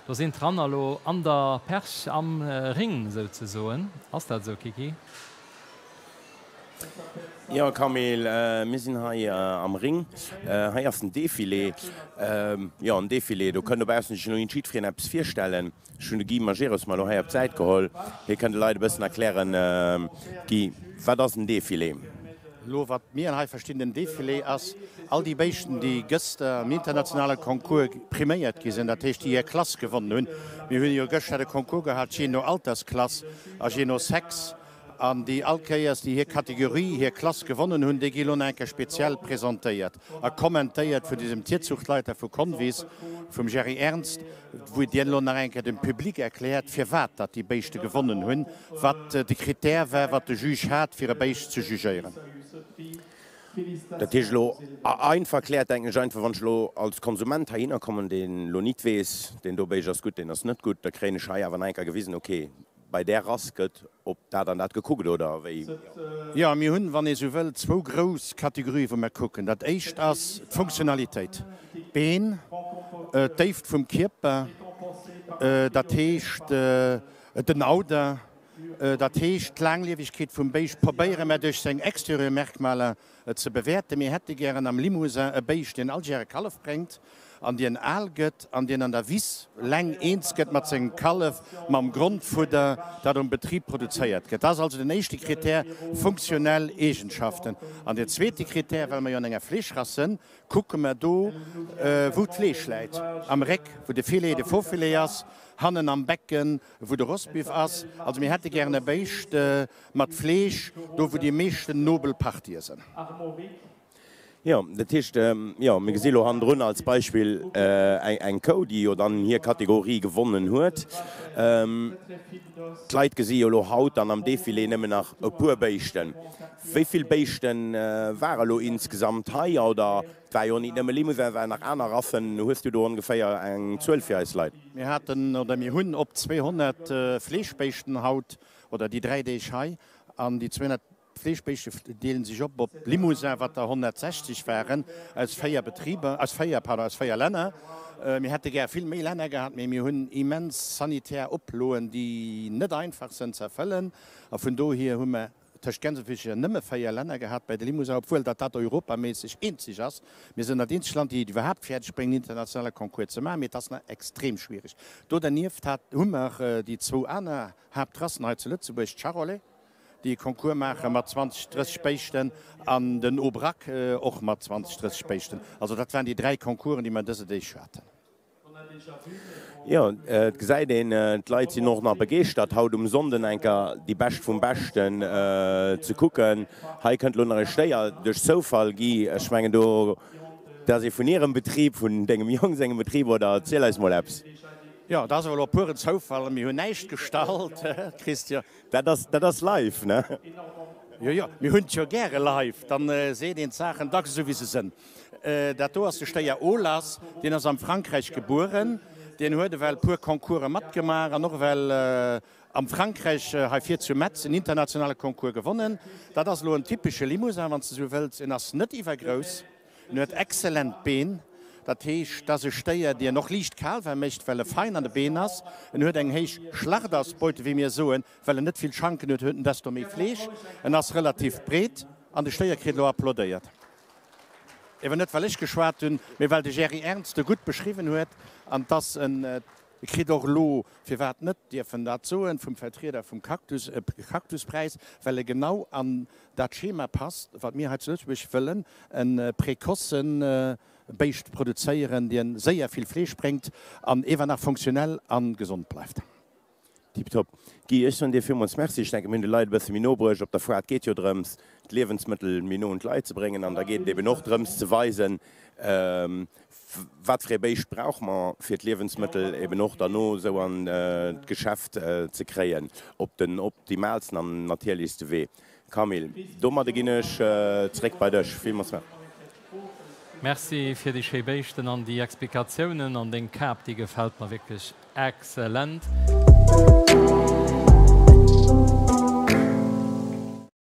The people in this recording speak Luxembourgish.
Do sinn d'Ranner elo an der Perch am Ring souzesoen. Ass dat esou, Kiki? Jo Camille, mir sinn hei am Ring. Hei ass den Defilé. Jo, en Defilé, do kënnt dobaussen sech elo nit jiddwereen eppes virstellen. Ech hunn de Guy Majerus mer elo hei op d'Säit geholl. Hie kënnt de Leit e bëssen erklären. Guy, wat ass en Defilé? Elo wat mir hei verstinn, den Defilé ass all déi Béischten, déi gëster am internationale Concours priméiert gi sinn, dat heescht déi hir Klass gewonnen hunn. Mir hunn jo gëschter de Concours gehat, jee no Altersklass a jee no Sex. An déi all Kéiers, déi hir Kategorie, hir Klass gewonnen hunn, déi gi lo nach eng Kéier speziell presentéiert a kommentéiert vun diesem Tierzuchtleiter vu Convis, vum Jerry Ernst, wou dien lo nach eng Kéier dem Public erkläert, firwat datt déi Béischte gewonnen hunn, wat de Critère war, wat de Juge hat, fir e Béischt ze jugéieren. Dat heescht elo einfach erkläert, denken ech einfach, wann ech elo als Konsument heihinner kommen, deen elo nit weess, deen do Béischt ass gutt, deen ass net gutt, da kréien ech hei awer nach eng Kéier gewisen, okay, Bei där Rass gëtt op dat an dat gekuckt, oder wéi? Jo, mir hunn, wann ee sou wëll, zwou grouss Kategorien, wou mer kucken. Dat éischt ass d'Funktionalitéit, d'Been, d'Déift vum Kierper, dat heescht den Auder, dat heescht d'Laangliewegkeet vum Béischt probéiere mer duerch seng exterieur Merkmaler ze bewäerten. Mir hätte gären am Limousin e Béischt, deen all Jär e Kallef bréngt an dien al gëtt an dien an der Wiss leng eens gëtt mat sengem Kallef, mam Grondfudder, dat um Betrib produzéiert gëtt. Dat ass also den éischte Kritär, funktionell Eegenschaften. An den zweete Kritär, well mer jo an enger Fleeschrass sënn, kucke mer do, wou d'Fleesch läit, am Réck, wou de Filet, de Faux-Filet ass, hannen am Becken, wou de Rostbiff ass. Also mir hätte gären e Béischt mat Fleesch, do wou déi meeschten nobel Partië sënn. Jo, dat heescht, jo, mir gesi lo hannendrun als Beispill eng Kou, déi jo dann hir Kategorie gewonnen huet. D'Leit gesi jo lo haut dann am Defilé nëmmen nach e puer Béischten. Wéi vill Béischte ware lo insgesamt hei? Oder et war jo nit nëmme Limousin, et waren nach aner Rassen. Hues du do ongeféier eng Zuel fir eis Leit? Mir haten oder mir hunn op 200 Fleeschbéischten haut oder déi 3 Deeg hei an déi 200 D'Fleeschbéischte deelen sech op op Limousin, wat der 160 waren, aus 4 Betriber, aus 4, pardon, aus 4 Länner. Mir hätte gär vill méi Länner gehat, mee mir hunn immens sanitär Oploen, déi net einfach sënn ze erfëllen. A vun dohier hu mer tëscht Gänsefischer nëmme 4 Länner gehat bei de Limousin, obwuel datt dat europaméisseg eenzeg ass. Mir sënn dat eenzegt Land, déi et iwwerhaapt fäerdeg bréngen, internationale Concours ze maachen, mee et ass nach extrem schwiereg. Do dernieft hat, hu mer déi zwou aner Haaptrassen hei zu Lëtzebuerg, d'Charolais, déi e Concours maache mat 20, 30 Béischten an den Aubrac och mat 20, 30 Béischten. Also dat waren déi 3 Concoursen, déi mer dëse Deeg haten. Jo, et gesäit een, d'Leit sinn och nach begeeschtert, haut um Sonnden enker déi Bescht vum Beschten ze kucken. Hei kënnt elo nach e Stéier duerch Zoufall, Guy. Ech mengen do, dat ass ee vun Ierem Betrib, vun dengem Jong sengem Betrib, oder? Erziel eis mol eppes. Jo, dat ass awer elo pueren Zoufall. Mir hunn näischt gestallt, Christian. Dat ass, dat ass live, ne? Jo, jo, mir hunn et jo gäre live, dann seet een d'Saachen dacks esou wéi se sënn. Dat do ass de Stéier Olas, deen ass am Frankräich gebueren, deen huet ewell puer Concourse matgemaach an och ewell am Frankräich hei vir zu Metz en internationale Concours gewonnen. Dat ass elo en typesche Limousin, wann s de esou wëlls. En ass net iwwergrouss. En huet excellent Been, dat heescht, 't ass e Stéier, dien och liicht Kaalwer mécht, well e fein an de Been ass. En huet eng héich Schlachtausbeute, wéi mir soen, well en net vill Schanken huet, huet en desto méi Fleesch. En ass relativ breet an de Stéier kritt elo applaudéiert. Ewer net, well ech geschwat hunn, mee well de Gerry Ernst e gutt beschriwwen huet. An 't ass en, e kritt och elo, firwat net, dierf en dat soen, vum Vertrieder vum Cactus e Cactuspräis, well e genau an dat Schema passt, wat mir hei zu Lëtzebuerg wëllen, e précoce Béischt produzéieren, dien séier vill Fleesch bréngt an ewer nach funktionell a gesond bleift. Tiptop. Guy, ech soen dir villmools Merci. Ech denken, mir hunn de Leit e bësse méi no bruecht. Op der Foire, et geet jo drëms, d'Liewensmëttel méi no un d'Leit ze bréngen an da geet et eben och drëms ze weisen, wat fir ee Béischt brauche mer, fir d'Liewensmëttel eben och derno esou an d'Geschäft ze kréien, op den optimaalsten an natierlechste Wee. Camille, domadde ginn ech zréck bei dech. Villmools Merci. Merci fir déi schéi Béischten an déi Explikatiounen an deng Kap, déi gefällt mer wierklech excellent.